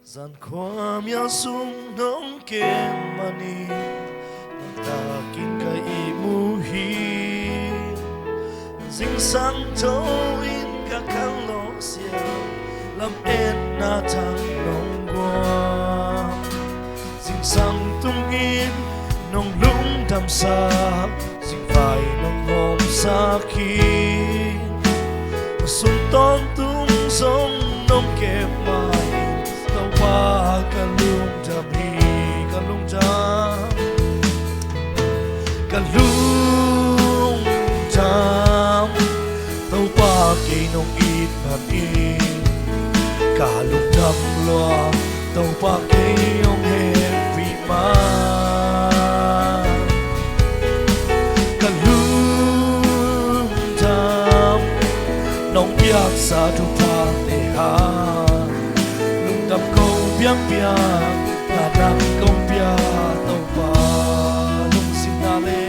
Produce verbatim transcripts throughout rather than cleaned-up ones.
Zan khuamial sung nong kem manin, nang takin ka ihmu hi. Zingsang tho in ka kal lawhsial, lametna thang nong guan. Zingsang tungin nong lungdamsak, zingvai nong hawmsak hi. A sun tawntung zong nong kem mah in, Topa ka lungdam hi, ka lungdam. Ka lungdam, Topa kei nong it manin, ka lungdam lua, Topa kei nong hehpih mah. Ka lungdam, nong piaksa thuphate hang, lungdam kong piakpiak, na nang kong pia, Topa. Lungsim na le,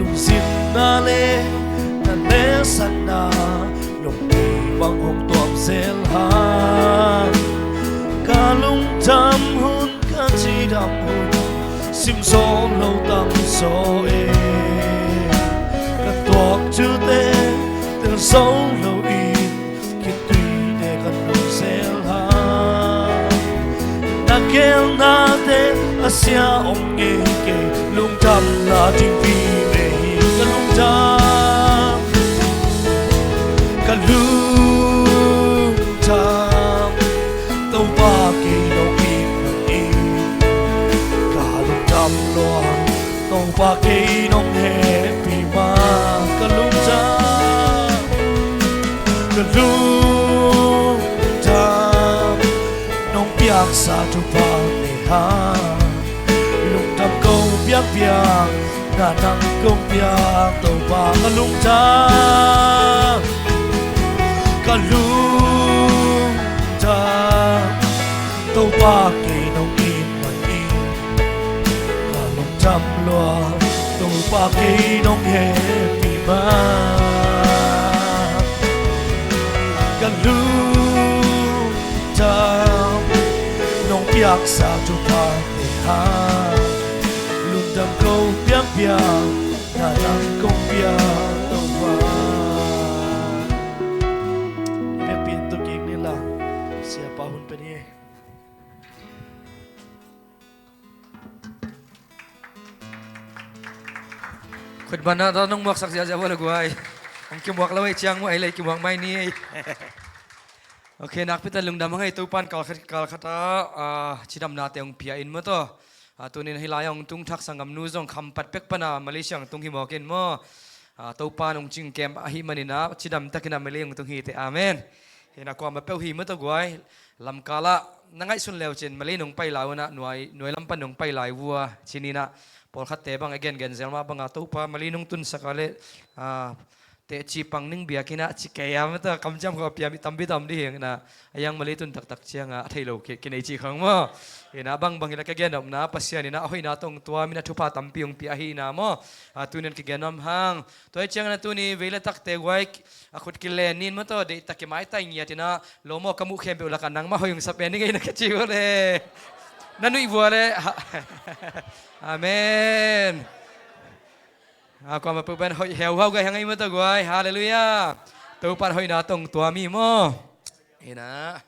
lungsim na le, na lehsakna, lungdam bang hong tuam zel hang. Ka lungdam hun, ka cidam hun, simzaw lo tamzaw e. Ka tuak thute tel zo lo in, khitui te ka nuam zel hang. Na gelnate a sia om ngei kei, lungdam la ding vive hi. Ka lungdam, ka lungdam, Topa kei nong it manin, ka lungdam lua, Topa kei nong hehpih mah. Ka lungdam, ka lungdam, nong piaksa thuphate hang, lungdam kong piakpiak, na nang kong pia, Topa. Ka lungdam, ka lungdam, Topa kei nong it manin, ka lungdam lua, Topa kei nong hehpih mah. Ka lungdam, nong piaksa thuphate hang, lungdam kong piakpiak, na nang kong pia, Topa. Hehpih in tu kik ni la, siapa hun pen hi. Khutbanah tawh nong muaksak ziahziah vua le guai. Hong kimuak lo ei ciang muah ei le kimuak mai ni ei. Ok, nakpi tak lungdam hang ei. Topan kalkhat, kalkhat a, ah, cidamnate hong pia in maw taw. Ah, tunin hih lai-ah hong tung thak sanggamnu zong khampat pek pana Malaysia hong tung hi mawk in maw. Ah, Topan hong cingkem ahih maninah cidam takinah Malay hong tung hi teh. Amen. Hinah kuamah peuh hi maw taw guai. Lamkalah na ngaihsun leucin Malay nong pai lai unah nuai, nuai lam pan nong pai lai vua cininah pawlkhatte bang a gengen zel mah banga Topa Malay nong tunsak a leh, ah, tehci pang ning biakinah ci kei a mata kamciam kho a pia mi tampi tam dih hinah a yang Malay tun taktak cianga a thei lo ki, kinei cih khang maw. Hinah bangbang hileh ka gen nopna Pasian inah a hoihna tong tua minah thupha tampi hong pia ahi inah maw. Ah, tunin ka gen nuam hang. Tua hi ciangin a tuni vei le takte guai a khut kilen nin maw taw deihtak kimaitai ngiat inah lo maw ka muh khempeuh lakah nangmah hoih hong sa pen ni ngei na ka ci uh le. Na nuih vua le. Amen. A kuamah peuh pen hoih heuhau gai hang ei maw taw guai. Halleluiah. Topan hoihna tong tua mi maw. Hinah.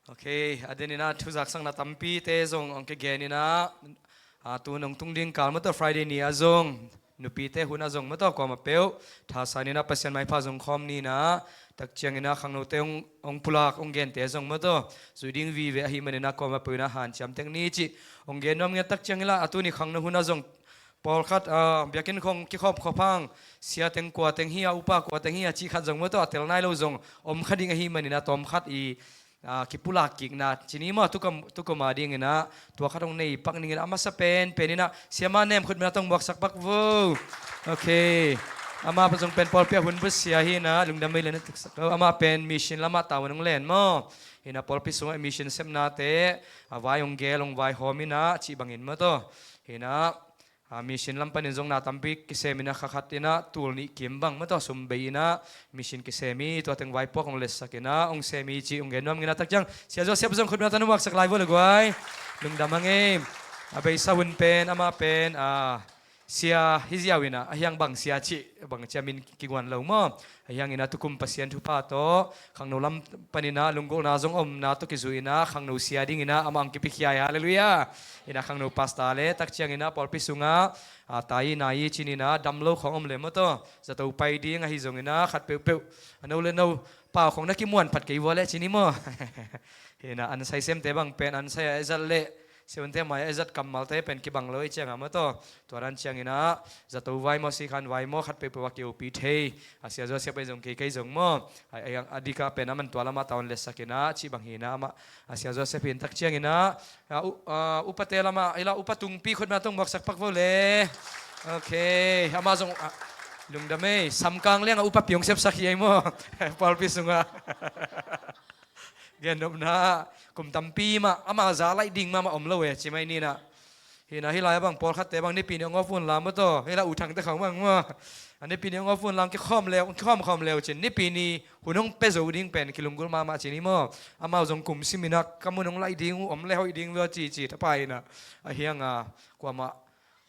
Ok, a den inah thuzaksakna tampite zong hong kigen inah, a, tu nong tung ding kal maw taw Friday ni ah zong nupite hun ah zong maw taw kuamah peuh thasa ninah Pasian maipha zong khawm ninah, tak cianginah khangnote hong, hong pulak hong gente zong maw taw zuih ding vive ahih maninah kuamah peuh inah hanciam tek ni cih hong gen nuam ngiat. Tak ciangin lah a tuni khangno hun ah zong pawlkhat, ah, biakinn khong kikhawm khawp hang, sia teng kua teng hi a, upa kua teng hi a cih khat zong maw taw a tel nai lo zong om kha ding ahih maninah tawmkhat i, ah, kipulak kikna cini maw tukum, tukum a dinginah tua khat hong nei pak ninginah a masa pen peninah siama nem khut minah tong buaksak pak vo. Ok. Amah zong pen pawlpi a hun busia hinah lungdam mei le na tuksak lo. Amah pen mission lamah tau hong len maw. Hinah pawlpi sungah mission sepnate a vai hong gel hong vai hawm inah cih bangin maw taw. Hinah A, mission lam panin zong na tampi kisem in ah, kha khat in ah tul nih kim bang maw tawh sum bei in ah mission kisem hi. Tua teng vaipuak hong letsak in ah hong sem hi ci hong gen nuam ing in ah, tak ciang Sia Joseph zong khutbeng tawh na muaksak lai vua le guai. Lungdam hang ei. A beisa hun pen amah pen, a, sia hi ziau in ah, a hiang bang sia cih bang cia min kiguan lo maw? A hiang in ah tukum Pasian thupha tawh khangno lam panin ah lunggulhna zong omna tawh kizui in ah khangno sia ding in ah amah hong kipiakhia hi. Halleluiah. In ah khangno pastor le tak ciang in ah pawlpi sungah, a, tai nai ci-in ah dam lo khawng om le maw tawh, zato pai ding ahi zong in ah khat peuhpeuh a no le no pau khawng na kimuan phat kei vua le ci ni maw? In ah an sai semte bang pen an sai a ezat le seventh mai a ezat kammalte pen kibang lo ei ciang a maw tawh. Tua dan ciang in ah zato vai maw, sikhan vai maw, khat peuhpeuh a ki-opi thei. A, Sia Joseph ei zong kei kei zong maw? A, a, a dikah pen a man tua lamah tawh hong letsak in ah cih bang hi in ah amah, a, Sia Joseph hi in tak ciang in ah, a, u-, a, upate lamah i la upa tungpi khutbeng tawh muaksak pak vo le. Ok. Amah zong, a, lungdam ei. Samkang liang a upa piang sepsak hi ei maw? Pawlpi sungah. Gennopna kum tampi mah amah za laih ding mahmah om lo e ci mai ni in ah. Hi in ah hih lai-ah bang pawlkhatte bang Nipi ni hong off un la maw tawh, hih lai-ah U Thangte khawng bang maw, a, Nipi ni hong off un la, hong kikhawm leu, hong kikhawm khawm leu cin Nipi ni hun hong pia zo ding pen kilunggulh mahmah ci ni maw? Amau zong kum sim in ah ka mun hong laih ding uh, om le hoih ding uh a cici thapai in ah, a hiang a kuamah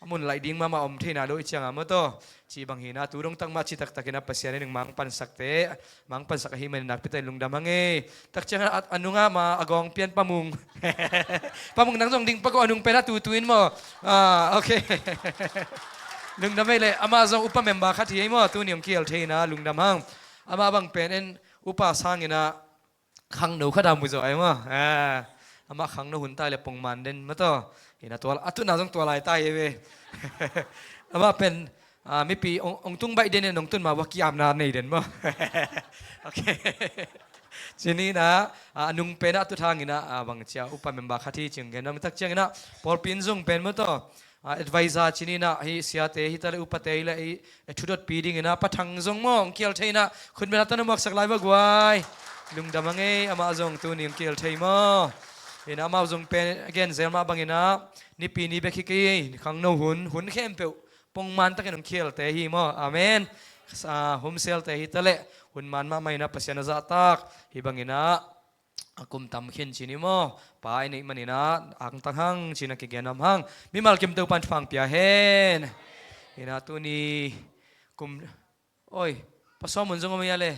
a mun laih ding mahmah om thei nai lo ei ciang a maw tawh. Cih bang hi in ah tu dong tak mah cih taktak in ah Pasian in hong mangpansakte, mangpansak ahih manin nakpi takin lungdam hang ei. Tak ciang a, a nungah mah a gawng pian Pa Mung. Pa Mung nang zong ding pak o, a nung pen a tutu in maw? A, ok. Lungdam ei le, amah zong upa member khat hi ei maw, tuni hong kihel thei in ah lungdam hang. Amah bang pen en upa sang in ah khangno khat a mu zaw ei maw? A, amah khangno hun ta le pongman den maw tawh. Hi in ah tua, a tutna zong tua lai ta hi ei ve. Amah pen, a, mipi hong, hong tung baih den in hong tun ma vua kiamna nei den maw? Ok. Ci ni in ah, a, a nung pen a tut hang in ah, a, bang cia upa member khat hi cih hong gen nuam tak ciang in ah pawlpi in zong pen maw tawh, a, advisor ci ni in ah, hih siate hi ta le upate hi le i, e, thudotpi ding in ah Pa Thang zong maw hong kihel thei in ah khutbeng tawh na muaksak lai vua guai. Lungdam hang ei, amah zong tuni hong kihel thei maw? In ah amau zong pen a gen zel mah bang in ah Nipi ni bek hi kei, khangno hun, hun khempeuh pongman takin hong kihelte hi maw? Amen. A, home cell-te hi ta le hun man mahmah in ah Pasian a zahtak hih bang in ah a kum tam khin ci ni maw? Pa i neih man in ah angtang hang ci-in a kigen nuam hang. Mimal kim Topa'n thupha hong pia hen. In ah tuni kum, oi, Pa Sawmun zong om hia le?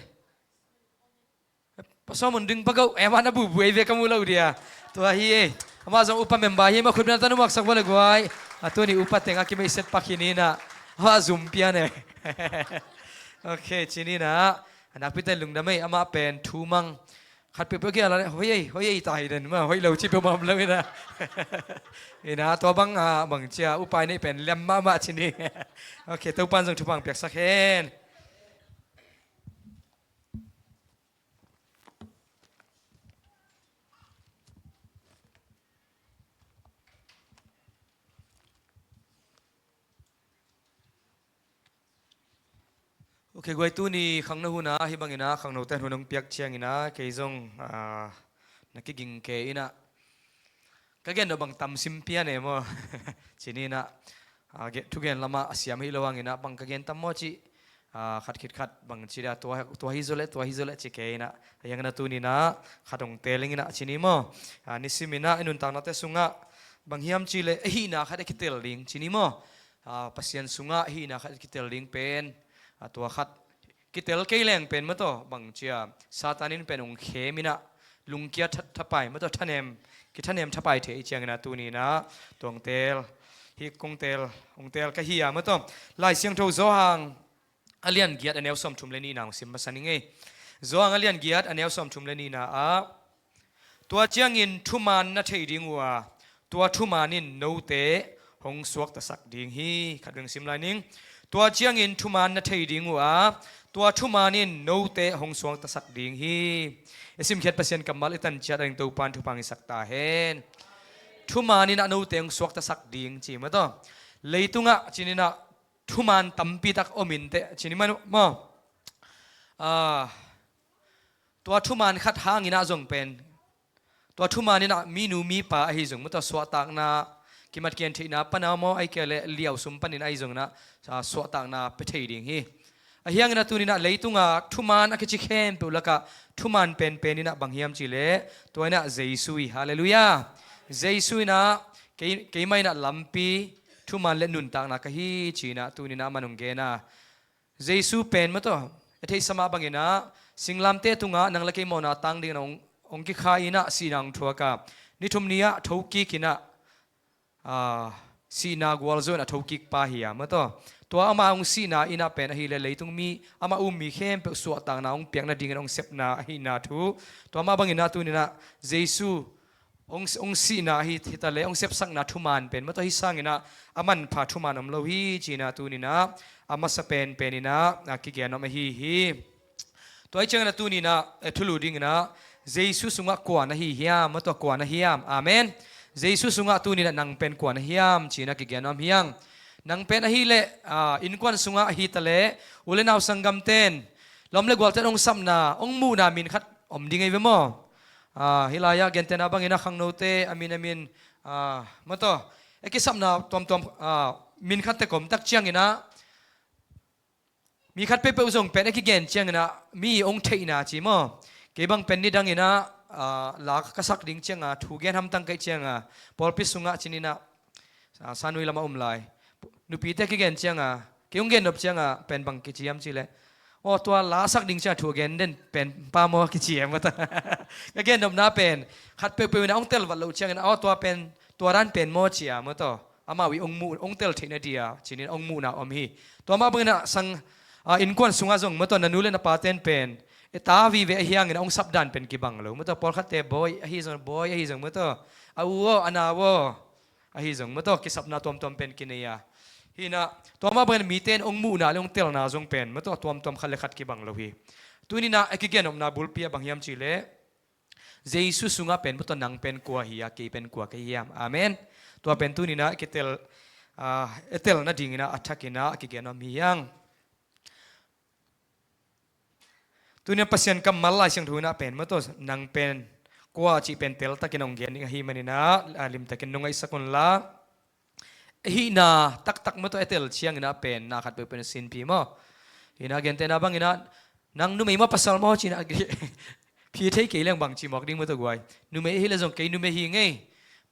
Pa Sawmun ding pak o, e, amah na bubu ei ve ka mu lo dia. Tua hi ei. Amah zong upa member hi maw, khutbeng tawh na muaksak vua le guai. A, tuni upa teng a kimeihset pak hi ni in ah. Amah zum pian e. Ok, ci ni in ah. A, nakpi takin lungdam ei, amah pen thu mang. Khat peuhpeuh kia la le, hoih ei, hoih ei ta hi den maw, hoih lo ci peuhmah om lo in ah. In ah tua bang, a, bang cia upa i neih pen liam mahmah ci ni. Ok, Topa'n zong thupha hong piaksak hen. Ok, guai, tuni khangno hun ah, hih bang in ah khangnote'n hun hong piak ciang in ah kei zong, a, na kiging kei in ah. Ka gen lo bang tam sim pian e maw? Ci ni in ah, a, ge-, thugen lamah a siam hi lo hang in ah bang ka gen tam maw cih, a, khat khit khat bang ci dia, tua, tua hi zaw le, tua hi zaw le ci kei in ah. A, hiang in ah tuni in ah khat hong teel ing in ah ci ni maw? A, nisim in ah i nuntaknate sungah bang hiam cih leh a hihna khat a kitel ding ci ni maw? A, Pasian sungah a hihna khat a kitel ding pen, a, tua khat kitel kei leng pen maw tawh, bang cia Satan in pen hong khem in ah, lungkia tha-, thapai maw tawh, thanem, kithanem thapai thei ciang in ah tuni in ah tua hong teel, hih kong teel, hong teel ka hi a maw tawh. Lai Siangtho Johan a lian giat a neu sawmthum le nihna hong sim masa ning ei. Johan a lian giat a neu sawmthum le nihna ah, tua ciangin thuman na thei ding uh a, tua thuman in note hong suaktasak ding hi. Khat vei hong sim lai ning. Tua ciangin thuman na thei ding uh a, tua thuman in note hong suaktasak ding hi. I simkhiat Pasian kammal i tan ciat a ding Topa'n thupha hong hisak ta hen. Thuman in ah note hong suaktasak ding ci maw tawh. Leitungah ci ni in ah thuman tampi tak om inteh ci ni maw, maw? A, tua thuman khat hang in ah zong pen, tua thuman in ah minu mipa ahi zong maw tawh, suahtakna kimat kian theihna pana maw, ahih kei leh liau sum panin ahi zongin ah, ah, suahtakna pia thei ding hi. Ahi hangin ah tuni-in ah leitungah thuman a kici khempeuh lakah thuman penpen in ah bang hiam cih leh, tua in ah Jesu hi. Halleluiah. Jesu in ah kei, keimah in ah lampi, thuman le nuntakna ka hi ci-in ah tuni-in ah aman hong gen a. Jesu pen maw taw, i theihsa mah bangin ah singlamteh tungah nang le kei mawhna tang dingin ah hong, hong kikha in ah sihna hong thuak a, ni thum ni-ah thokik in ah, ah, sihna gualzo in a thokik pa hi a maw taw. Tua amah hong sihna in ah pen ahih leh leitung mi, amah um mi khempeuh suahtakna hong piak nadingin hong sepna ahihna thu. Tua mah bangin ah tuni-in ah Jesu hong, hong sihna hi, hi ta leh hong sepsakna thuman pen maw taw, hih sangin ah a manpha thuman om lo hi ci-in ah tuni-in ah a masa penpen in ah, ah, kigen nuam ahi hi. Tua ahih ciangin ah tuni-in ah, eh, thulu dingin ah Jesu sungah kua na hi hiam maw taw, kua na hiam? Amen. Jesu sungah tuni-in ah nang pen kua na hiam ci-in ah kigen nuam hi hang. Nang pen ahih leh, ah, innkuan sungah hi ta leh u le nau sanggamte'n, lawm le gualte'n hong sapna, hong muhna min khat om ding ahi ve maw. Ah, hih lai-ah gentehna bangin ah khangnote a min, a min, ah, maw taw, a kisapna tuamtuam, ah, min khat tawh om tak ciangin ah mi khat peuhpeuh zong pen a kigen ciangin ah mi hong theihna ci maw. Kei bang pen nidangin ah, ah, la ka sak ding ciangin ah thu gen hamtang ka hih ciangin ah pawlpi sungah ci-in in ah, ah, Sanui lamah om lai nupite a kigen ciangin ah, kei hong gen nop ciangin ah pen bang kici hiam cih leh, aw, tua la sak ding ciangin thu a gen den pen pa maw kici e maw taw. Ka gen nopna pen khat peuhpeuh in ah hong tel vat loh ciangin ah, aw, tua pen, tua dan pen maw ci a maw taw. Amau in hong muh, hong tel theihna dingin ci-in hong muhna om hi. Tua mah bangin ah sang, ah, innkuan sungah zong maw taw, na nu le na pate'n pen, e, ta vive ahi hangin hong sap dan pen kibang lo maw taw. Pawlkhatte bawi ahi zong, bawi ahi zong maw taw, a u aw, a nau aw, ahi zong maw taw, kisapna tuamtuam pen kinei a. Hi in ah tua mah bangin mite'n hong muhna le hong telna zong pen maw taw, tuamtuam khat le khat kibang lo hi. Tuni-in ah a kigen nopna bulpi ah bang hiam cih leh, Jesu sungah pen maw taw nang pen kua hi a, kei pen kua ka hi hiam? Amen. Tua pen tuni-in ah kitel, ah, a tel nadingin ah a thakin ah a kigen nuam hi hang. Tuni-in ah Pasian kammal Lai Siangtho in ah pen maw taw nang pen kua cih pen teltakin hong gen ding ahih manin ah, ah, limtakin nong ngaihsak un la. Ahihna taktak maw taw a tel ciangin ah pen na khat peuhpeuh in sinpih maw. Hi in ah gentehna bangin ah, nang numei maw pasal maw ci-in ah phi thei kei leng bang ci mawk ding maw taw guai. Numei ahih leh zong kei numei hi ing ei,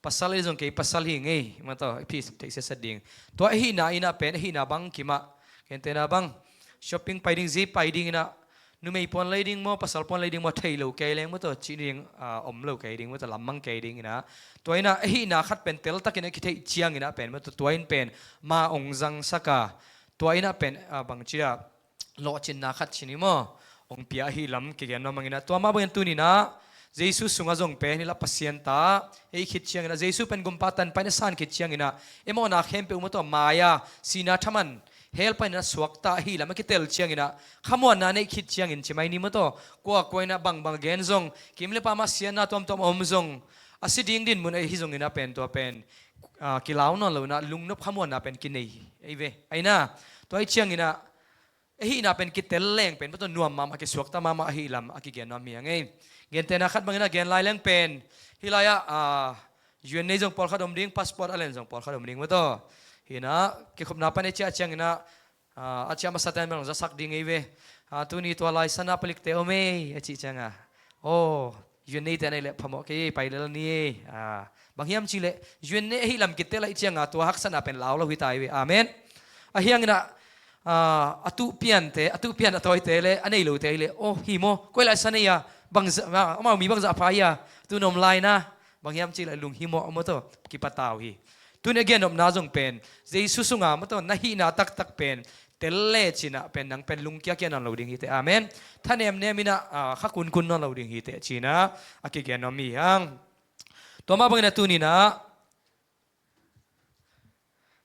pasal ahih leh zong kei pasal hi ing ei maw taw, phi thei sitset ding. Tua ahihna in ah pen, ahihna bangkim ah, gentehna bang, shopping pai ding, zi pai dingin ah, numei puan lei ding maw, pasal puan lei ding maw, thei lo kei leng maw taw, ci ding, ah, om lo kei ding maw taw, lammang kei ding in ah. Tua in ah ahihna khat pen teltakin a kitheih ciangin ah pen maw taw, tua in pen ma hong zangsak a, tua in ah pen, ah, bangci a, lawhcinna khat ci ni maw, hong pia ahih lam kigen nuam hang in ah. Tua mah bangin tuni-in ah Jesu sungah zong pen hi la, Pasian ta i hih khit ciangin ah, Jesu pen gumpa tanpa in a san khit ciangin ah, i mawhna khempeuh maw taw mai-a, sihna thaman hell panin a suakta ahih lam a kitel ciangin ah, khamuanna neih khit ciangin ci mai ni maw taw, kuakua in ah bangbang gen zong, kim le pam ah siatna tuamtuam om zong, a si ding dinmun ahi zongin ah pen tua pen, ah, kilau nawn lo in ah, lungnop khamuanna pen kinei ahi ve. Ahi in ah, tua ahih ciangin ah, ahihna pen kitel leng pen maw taw nuam mahmah, kisuakta mahmah ahih lam a kigen nuam hi hang ei. Gentehna khat bangin ah gen lai leng pen, hih lai-ah, ah, U N A zong pawlkhat om ding, passport a len zong pawlkhat om ding maw taw. Hi in ah kikhopna pan i ciah ciangin ah, ah, a ciah masate'n bel hong zasak ding ei ve. Ah, tuni tua lai Sana palikte om ei a cih ciangin ah, aw, U N A te a neih leh phamawh kei, pai lel ni ei. Ah, bang hiam cih leh U N A ahih lam kitel ahih ciangin ah tua haksatna pen lau lo hi ta ei ve. Amen. Ahi hangin ah, ah, a tuh piante, a tuh pian a tawite le a nei lote ahih leh, aw, hi maw, koi lai sa nei a, bang za, ah, amau mi bang zah pha hi a, tu-in om lai na, bang hiam cih leh lunghimawh maw taw, kipatau hi. Tuni a gen nopna zong pen Jesu sungah maw taw na hihna taktak pen tel lecin ah pen nang pen lungkia kia nawn lo ding hi teh. Amen. Thanemnem in ah, ah, kha kunkun nawn lo ding hi teh ci-in ah a kigen nuam hi hang. Tua mah bangin ah tuni-in ah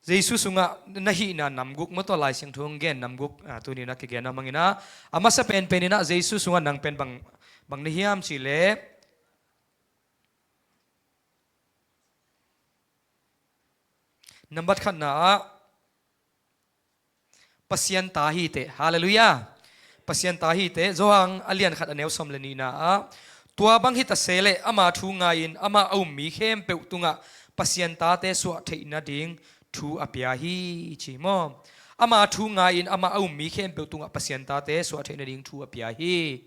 Jesu sungah na hihna nam guk maw taw, Lai Siangtho hong gen nam guk, ah, tuni-in ah kigen nuam hang in ah, a masa penpen in ah Jesu sungah nang pen bang, bang na hiam cih leh, nambat khatna ah Pasian ta hi teh. Halleluiah. Pasian ta hi teh. Johan a lian khat a neu sawm le nihna ah, tua bang hi ta se leh ama thu ngai-in amah a um mi khempeuh tungah Pasian tate suah theih nading thu a pia hi, ci maw? Ama thu ngai-in amah a um mi khempeuh tungah Pasian tate suah theih nading thu a pia hi.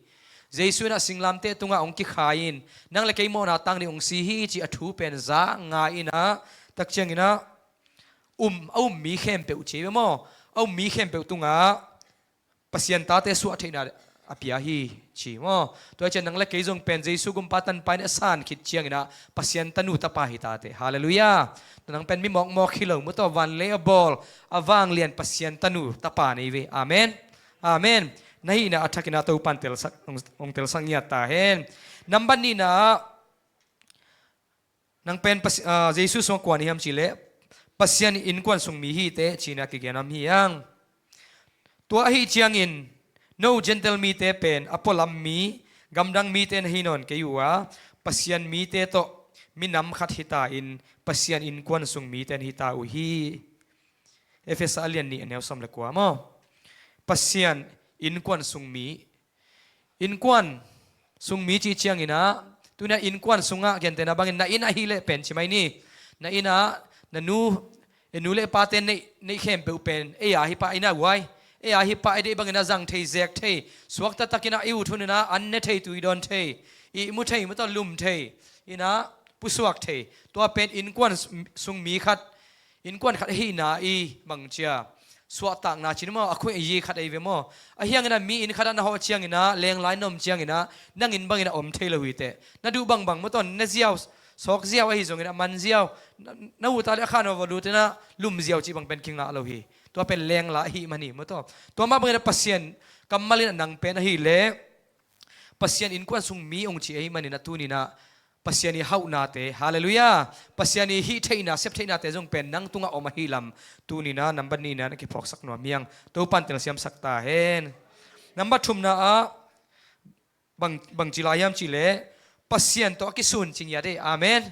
Jesu in ah singlamteh tungah hong kikhai-in, nang le kei mawhna tang ding hong si hi, ci a thu pen za ngai-in ah, tak ciangin ah, um, a um mi khempeuh ci ve maw? A um mi khempeuh tungah Pasian tate suah theihna a pia hi, ci maw? Tua hi ciang nang le kei zong pen Jesu gumpa tanpa in a san khit ciangin ah Pasian tanu tapa hi tate. Halleluiah. Nang pen mi mawkmawk hi lo maw, tua van le a bawl, a vanglian Pasian tanu tapa nei ve. Amen. Amen. Na hihna a thakin ah Topan telsak, hong, hong telsak ngiat ta hen. Nambat nihna ah, nang pen Pasi-, ah, Jesu sungah kua na hiam cih leh, Pasian innkuan sung mi hi teh, ci-in ah kigen nuam hi hang. Tua ahih ciangin, no Gentile mite pen a pualam mi, gamdang mite na hi nawn kei uh a, Pasian mite tawh minam khat hi ta-in, Pasian innkuan sung mite na hi ta uh hi. Efesa a lian nih a neu sawm le kua maw? Pasian innkuan sung mi. Innkuan sung mi cih ciangin ah, tuni-in ah innkuan sungah gentehna bangin na inn ahih leh pen ci mai ni. Na inn ah na nu, e, nu le pate neih, neih khempeuh pen ei a hi pah in ah uai. Ei a hi pah, i deih bangin ah zang thei, zek thei. Suakta takin ah i ut hun in ah an ne thei, tui dawn thei. Ihmu thei, maw tua, lum thei. In ah pusuak thei. Tua pen innkuan sung mi khat, innkuan khat ahihna i bang cia suahtakna ci ni maw, a khuih a yi khat ahi ve maw? Ahi hangin ah mi inn khat ah na hawh ciangin ah, lenglai na om ciangin ah, nang inn bangin ah om thei lo hi teh. Na duh bangbang maw tua, na ziau, sawk ziau ahi zongin ah, man ziau, na, na ut a leh a khan ah va lut in ah lum ziau cih bang pen kingah lo hi. Tua pen lengla ahih man hi maw tua. Tua mah bangin ah Pasian kammal in ah nang pen ahih leh Pasian innkuan sung mi hong ci ahih manin ah tuni-in ah Pasian i hauhnate, halleluiah, Pasian i hih theihna, sep theihnate zong pen nang tungah om ahih lam, tuni-in ah nambat nihna na kiphawksak nuam hi hang. Topan telsiamsak ta hen. Nambat thumna ah, bang, bang ci lai hiam cih leh, Pasian tawh a kisun ci ngiat ei. Amen.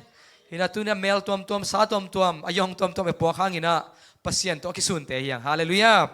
Hi-in ah tuni-in ah mel tuamtuam, sa tuamtuam, a yawng tuamtuam i puak hangin ah Pasian tawh a kisunte hi hang. Halleluiah.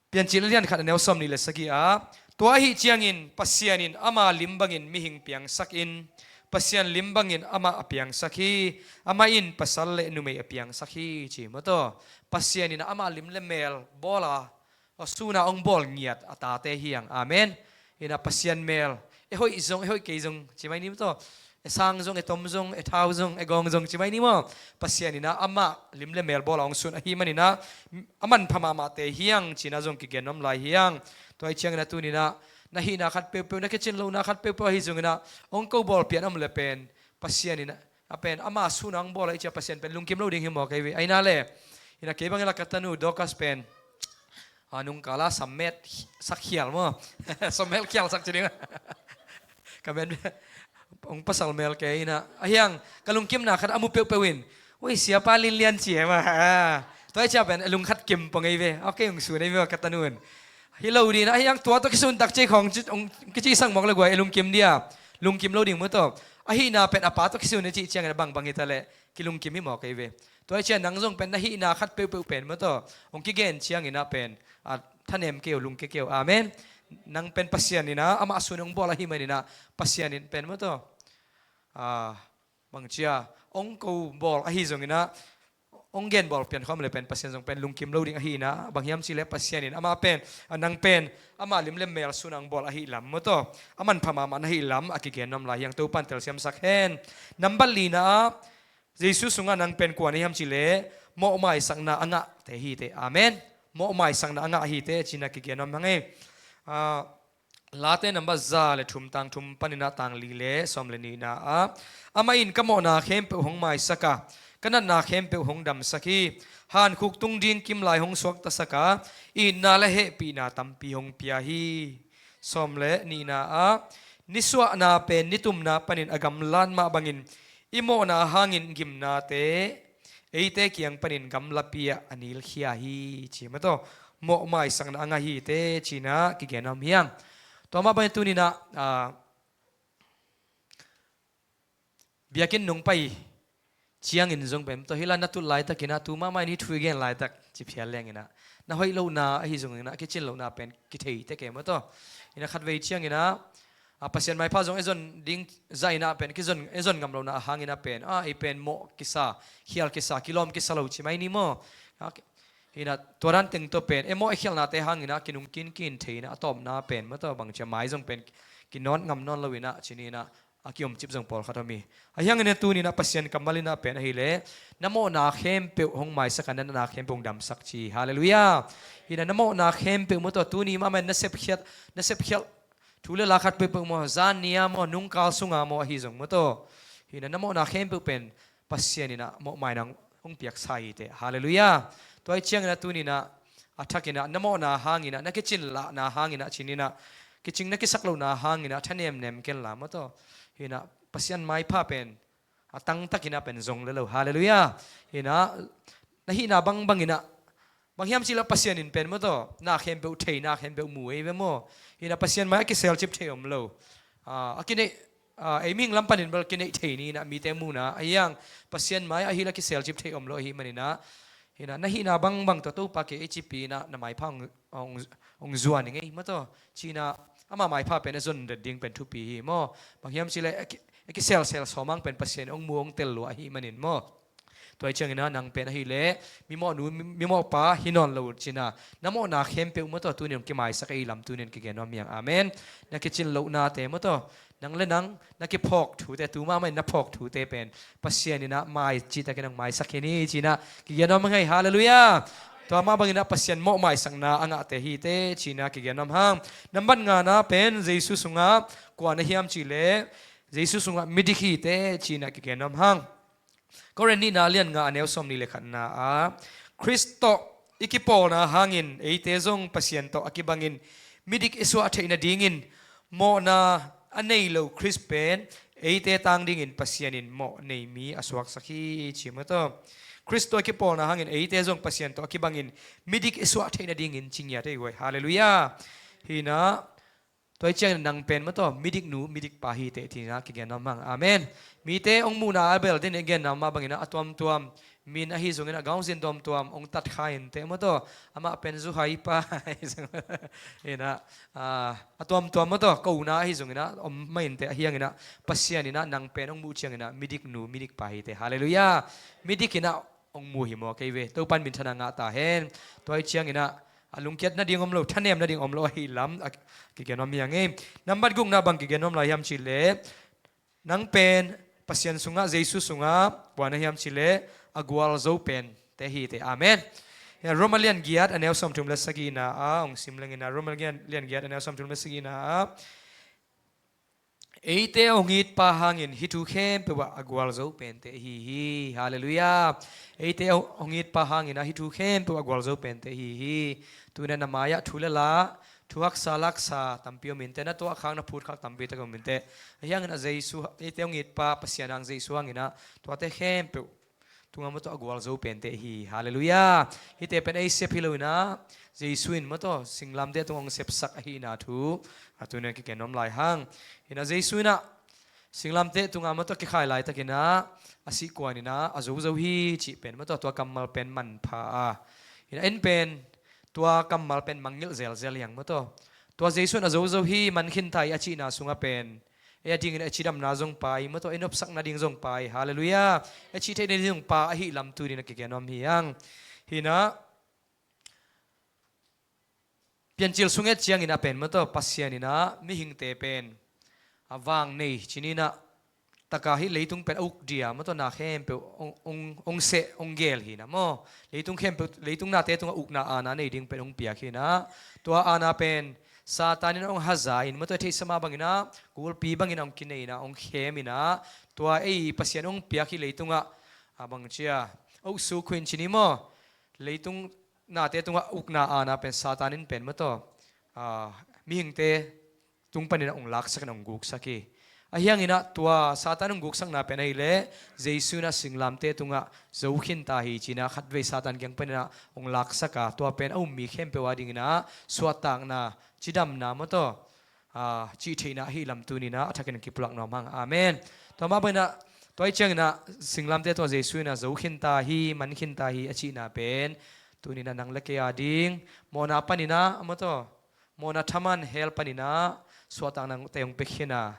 Piancil a lian khat a neu sawm nih le sagih ah, tua ahih ciangin Pasian in ama lim bangin mihing piangsak in, Pasian lim bangin amah a piangsak hi. Amah in pasal le numei a piangsak hi, ci maw tua. Pasian in ah ama lim le mel bawl a, a sun a hong bawl ngiat a tate hi hang. Amen. In ah Pasian mel, e hoih zong, e hoih kei zong ci mai ni maw tua. E sang zong, e tom zong, e thau zong, e gawng zong ci mai ni maw? Pasian in ah amah lim le mel bawl a hong sun ahih manin ah, a manpha mahmahte hi hang ci-in ah zong kigen nuam lai hi hang. Tua ahih ciangin ah tuni-in ah na hihna khat peuhpeuh, na kicin lohna khat peuhpeuh ahi zongin ah, hong ko bawl pian om leh pen, Pasian in ah, a pen, ama sun a hong bawl ahih ciang Pasian pen lungkim lo ding hi mawk ei ve. Ahi na leh, in ah kei bangin ah ka tanu Dorcas pen, a, nungkal a sammet sak khial maw? Sammet khial sak ci ding. Ka men, hong pasal mel kei in ah. Ahi hang, ka lungkimna khat a mu peuhpeuh in, ui, siapa linlian ci e maw. A, tua ahih ciang pen, a lung khat kim pong ei ve. Ok, hong sun ei ve ka tanu in. Hi lo ding in ah, ahi hang tua tawh kisun tak ciang khawng ci, hong kici sang mawk leh guai, a lungkim dia. Lungkim lo ding maw tua. Ahihna pen a pa tawh kisun ei cih ciangin ah bangbang hi ta leh, kilungkim hi mawk ei ve. Tua ahih ciang nang zong pen na hihna khat peuhpeuh pen maw tua, hong kigen ciangin ah pen, a, thanem kei un, lungke kei un. Amen. Nang pen Pasian in ah amah sun hong bawl ahih manin ah, Pasian in pen maw tua, a, bang cia, hong ko bawl ahi zongin ah, hong gen bawl pian khawm leh pen Pasian zong pen lungkim lo ding ahihna, bang hiam cih leh Pasian in amah pen, a, nang pen ama lim le mel sun a hong bawl ahih lam maw tua, a manpha mahmah na hih lam a kigen nuam lai hi hang. Topan telsiamsak hen. Nambat lina ah, Jesu sungah nang pen kua na hiam cih leh, mawhmaisakna a ngahte hi teh. Amen. Mawhmaisakna a ngah hi teh, ci-in ah kigen nuam hang ei. A, Late nambat za le thum, tang thum panin ah tang li le sawm le nihna ah, amah in ka mawhna khempeuh hong maisak a, ka natna khempeuh hong damsak hi. Hankhuk tung ding kimlai hong suaktasak a, itna le hehpihna tampi hong pia hi. Sawm le nihna ah, nisuahna pen nitumna panin a gamlat mah bangin, i mawhna hangin gimnate eite kiang panin gamlapi ah a nilkhia hi, ci maw tua. Mawhmaisakna a ngah hi teh, ci-in ah kigen nuam hi hang. Tua mah bangin tuni-in ah, a, biakinn nong pai ciangin zong pen tua hi la, na tut laitakin ah, tu mahmah in hih thu i gen laitak ci phial lengin ah, na hoih lohna ahi zongin ah, kicin lohna pen kithei tek e maw tua. In ah khatvei ciangin ah, a Pasian maipha zong e zon ding zah inah pen, kizon, e zon ngam lohna a hang inah pen, a, ei pen mawh kisa, khial kisa, kilawm kisa lo ci mai ni maw? A, hinah tua dan teng tawh pen, e mawh e khialhnate hang inah kinungkin kin thei inah a tawpna pen, maw tawh bang cia mai zong pen kinawt ngam nawn lo inah ci ni inah a kiomcip zong pawlkhat om hi. A hiang inah tuni inah Pasian kammal inah pen ahileh, na mawhna khempeuh hong maisak a, na natna khempeuh hong damsak ci. Halleluiah. Hinah na mawhna khempeuh maw tawh tuni mahmah na sepkhiat, na sepkhiat thu le la khat peuhpeuh maw, zan nia maw, nungkal sunga maw ahi zong maw tawh, hinah na mawhna khempeuh pen Pasian inah mawhmaina hong piaksa hi teh. Halleluiah. Tua hi ciang inah tuni inah a thak inah na mawhna hang inah, na kicin lahna hang inah ci ni inah, kicing na kisak lohna hang inah thanemnem kenla maw tawh, hinah Pasian maipha pen a tangtak inah pen zong le lo. Halleluiah. Hinah na hihna bangbang inah, bang hiam cih leh Pasian in pen maw tawh, na khempeuh thei, na khempeuh mu ei ve maw? Hinah Pasian mai a kiselcip thei om lo. A, a kineih, a, ei mihing lam panin bel kineih thei ni inah mite muhna a hiang, Pasian mai ahileh a kiselcip thei om lo ahih man inah, hinah na hihna bangbang tawh Topa kei ei cipi inah na maipha hong, hong, hong zuan i ngei maw tawh, ci inah ama maipha pen a zon det ding pen thupi hi maw? Bang hiam cih leh a ki, a kiselsel sawmang pen Pasian hong mu hong tel lua ahih manin maw? Tua hi ciang inah nang pen ahileh mimawhnu, mi, mimawhpa hi nawn lo uh ci inah, na mawhna khempeuh maw tawh tuni in hong kimaisak ei lam tuni in kigen nuam hi hang. Amen. Na kicin lohnate maw tawh, nang le nang na kiphawk thute, tu mahmah in na phawk thute pen Pasian inah mai cihtakin hong maisak hi ni ci inah kigen nuam hi hang ei. Halleluiah. Tua mah bang inah Pasian mawhmaisakna a ngahte hi teh ci inah kigen nuam hang. Nambat ngana pen Jesu sungah kua na hiam cih leh, Jesu sungah midik hi teh ci inah kigen nuam hang. Korin nihna lian nga a neu sawmnih le khatna ah, Khrist tawh i kipawlna hangin eite zong Pasian tawh a kibangin midik i suah theih nadingin mawhna a nei lo Khrist pen eite tang dingin Pasian in mawh nei mi a suaksak hi ci maw tawh. Khrist tawh i kipawlna hangin eite zong Pasian tawh a kibangin midik i suah theih nadingin ci ngiat ei guai. Halleluiah. Hinah tua hi ciangin nang pen maw tawh, midiknu midikpa hi teh ci inah kigen nuam hang. Amen. Mite hong muhna a bel ding i genna mah bang inah a tuamtuam, min ahi zong inah gaungzin tuamtuam hong tat kha in teh maw tawh, amah pen zuhaipa ahi zong inah, a, a tuamtuam maw tawh, kona ahi zong inah om mah in teh, a hiang inah Pasian inah nang pen hong muh ciang inah midiknu midikpa hi teh. Halleluiah. Midik inah hong mu hi maw kei ve. Topa'n minthanna ngah ta hen. Tua hi ciang inah a lungkiat nading om lo, thanem nading om lo ahih lam a kigen nuam hi hang ei. Nambat gukna bang kigen nuam lai hiam cih leh, nang pen Pasian sungah, Jesu sungah kua na hiam cih leh, a gualzo pente hi teh. Amen. Hia Roma lian giat a neu sawmthum le sagihna ah hong sim leng inah, Roma lian, lian giat a neu sawmthum le sagihna ah, eite hong itpa hangin hih thu khempeuh ah a gualzo pente ihi hi. Halleluiah. Eite hong itpa hangin ah hih thu khempeuh a gualzo pente ihi hi. Tu inah na mai-ah thu le la, thu haksa laksa tampi om in teh, na tuahkhak na phutkhak tampi tak om in teh, a hiang inah Jesu, eite hong itpa Pasian hang Jesu hang inah tuate khempeuh tungah maw tawh a gualzo pente ihi. Halleluiah. Hihte pen ei sep hi lo inah, Jesu in maw tawh singlamteh tungah hong sepsak ahihna thu a tu inah kigen nuam lai hang. Hinah Jesu inah singlamteh tungah maw tawh kikhai laitak inah a sihkuan inah a zozo hi cih pen maw tawh, tua kammal pen manpha a, hinah en pen tua kammal pen mangngilh zelzel hi hang maw tawh. Tua Jesu in a zozo hi, man khin ta hi a cihna sungah pen ei a dingin a cidamna zong pia hi maw tawh, ei nopsak nading zong pia hi. Halleluiah. Ei cih theih nading zong pia ahih lam tu inah kigen nuam hi hang. Hinah Piancil sung et ciang inah pen maw tawh, Pasian inah mihingte pen a vang nei ci ni inah, taka hih leitung pen a uk dia maw tawh, na khempeuh hong, hong, hong seh, hong gel hi inah maw. Leitung khempeuh, leitung nate tungah ukna aana nei ding pen hong piak hi inah, tua aana pen Satan in hong haza in maw tawh, theihsa mah bang inah gulpi bang inah hong kinei inah, hong khem inah, tua ei Pasian hong piak hih leitungah a bang cia, a uksuk khuin ci ni maw, leitung nate tungah ukna aana pen Satan in pen maw tawh, a, mihingte tung panin a hong laksak in a hong guksak hi. A hiang inah tua Satan hong guksakna pen ahih leh Jesu inah singlamteh tungah zo khin ta hi ci inah khatvei Satan kiang panin a hong laksak a, tua pen a um mi khempeuh a ding inah suahtakna, cidamna maw tawh, a, cih theihna ahih lam tu inah a thakin kipulak nuam hang. Amen. Tua mah bang inah, tua hi ciang inah singlamteh tungah Jesu inah zo khin ta hi, man khin ta hi a cihna pen tu inah nang le kei a ding, mawhna pan inah maw tawh, mawhna thaman hell pan inah suahtakna te hong pia khin a,